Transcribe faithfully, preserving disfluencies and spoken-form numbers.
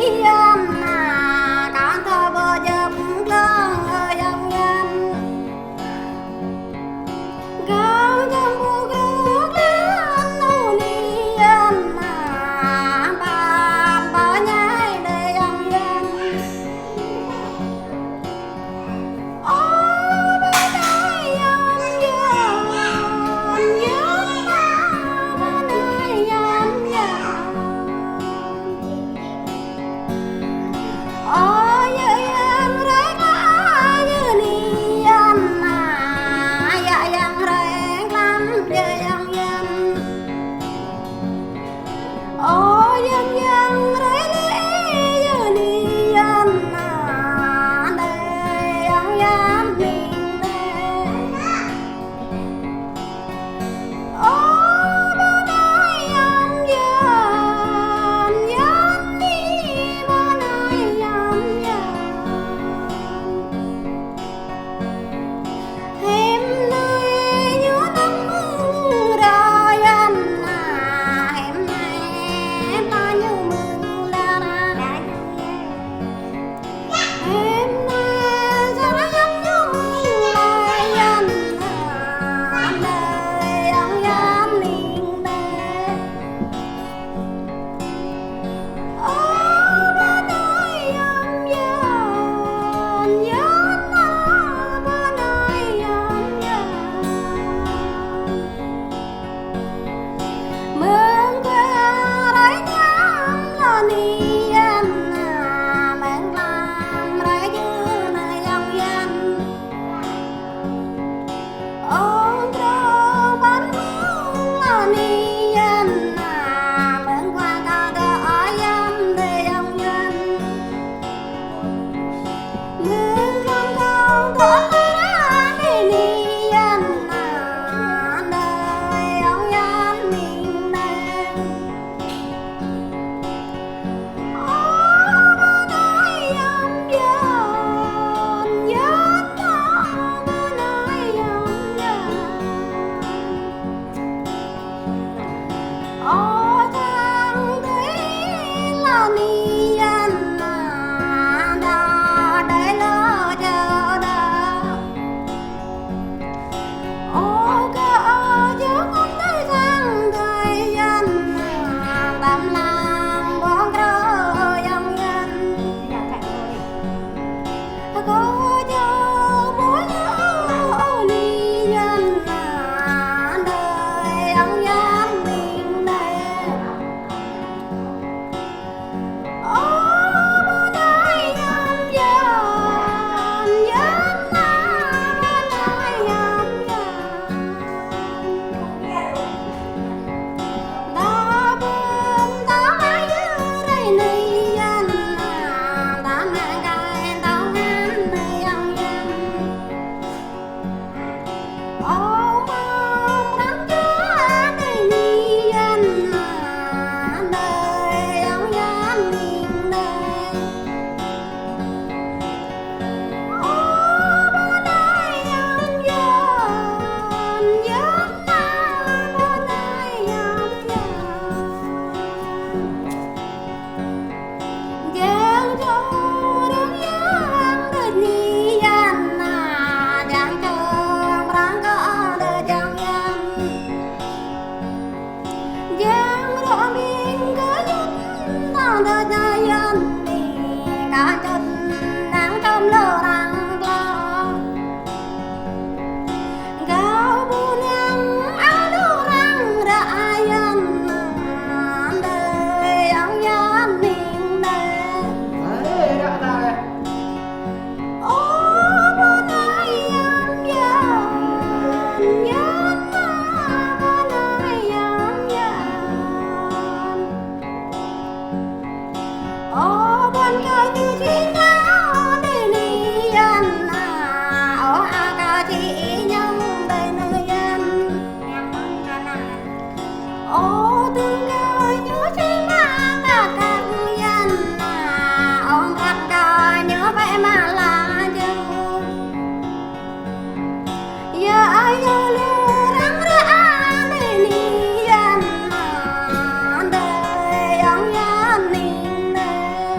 Yan na, kang thâo ƀu djŏp glông ơi yang yan. Kang djŏp ƀu glông glông ơi ni yan na, pap pơñai đơi yang yan. Ơ, bơnai yăm yăm, yăm na, bơnai yăm yăm. Ơ, yă yang rai kla, yă ni yan na, yă yang rai klam, yă yang yan. Ơ, yang yang rai lĕ, yă ni yan na, đơi yang yan ning đơi. Ơ, bơnai yăm yăm, yan ni bơnai yăm yăm. Hiư̆m nai ñu nang mơ̆ng rơi yan na, hiư̆m nai pă ñu mơ̆ng lĕ na. Hiư̆m nai čar yang ñu mơ̆ng rơi yan na, đơi yang yan ning đơi. Ơ, bơnai yăm yan, yan na, bơnai yăm yan. Mơ̆ng kơ rai ñam lơ ni yan na, mơ̆ng lam rai jơnai yang yan. Ơ, krô păn mơ̆ng lơ ni yan na, mơ̆ng kua kơ gơ̆ ơi yan đơi yang yan. Mơ̆ng krong kơ gơ̆ ơi yan đơi ni yan na, đơi yang yan ning đơi. Ơ, bơnai yăm yan, yan na, bơnai yăm yan. Ơ, čang tui lơ ni yan na, đa đơi lơ jơ đa. Ơ, kơ ơ, jơ ngăn đơi čang tui yan na, tăm lăng ƀong krô yang yan. Kơ jơ ƀu lơ ơ ni yan na, đơi yang yan ning đơi. Ơ, bơnai yăm yan, yan na, bơnai yăm yan. Đa bơm ta mă yơ rai ni yan na, đa mă gai tao ngăn ni yang yan. Ơ, mơ̆ng ram čar đơi ni yan na, đơi yang yan ning đơi. Ơ, bơnai yăm yan, yan na, bơnai yăm yan. Jang čô rơ̆ng yang đơi ni yan na, jang čô rơ̆ng kơ đơi jang yan. Jang rŏ ƀing kơ yŭn ta đơi jang yan ni, kơ čŭn nang čŏm lơ răng klâo. Gao ƀu nang alu răng ră yan na, đơi yang yan ning đơi. Ơ, bơnai yăm yan, yan na, bơnai yăm yan. Ơ, ƀuăn kơ ñu či nao đơi ni yan na, ơ, a kơ či ñu đơi ni yan. Ơ, tơ̆ng kơ ñu či nao kơ kang yan na, ơ, prăk kơ ñu pĕ mă la jơ̆ng. Yă ai yă lu răng ră a đơi ni yan na, đơi yang yan ning đơi.